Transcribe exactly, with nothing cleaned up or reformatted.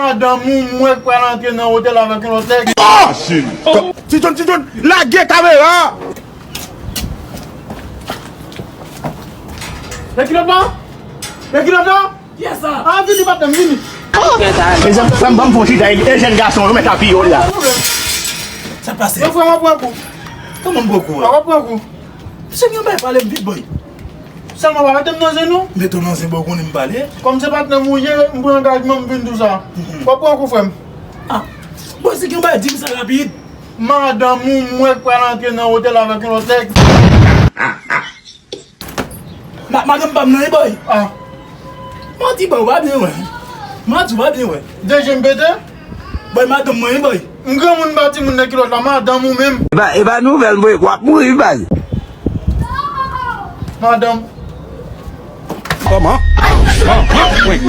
Madanm ou, m wè k pral antre nan otèl avèk yon lòt nèg. Ah, chéri. Ti John, Ti John, lage kamera! Men kilòt la? Men kilòt la? Kiyès sa? Ah, vini, patnè m, vini. Mezanmi, frè m, ban m fon chita, e jèn gason yo mèt apiye w la. Sa pase? Yo, frè m, w ap pran kou. Kòman m pran kou a? W ap pran kou. Misye gen yon bagay pale m vit, boy. Sèlman pa mete m nan zen non. Mete w nan zen, boy, ou konnen m pale. Kòm se patnè m ou ye, m pran angajman m vin di w sa. Mhm. W ap pran kou, frè m. Ah, boy, si gen yon bagay, di m sa rapid. Madanm ou, m wè k pral antre nan otèl avèk yon lòt nèg. Ma-, madanm pa m nan, wi, boy. Ah. Manti, boy, ou pa byen wè. Manti, ou pa byen wè. De je m pete? Boy, madanm mwen, wi, boy. M granmoun, m pa timoun nan kilòt la, madanm ou menm. E pa, e pa nouvèl, boy, w ap mouri, wi, baz. Madanm. Kòman? Kòman? Wi.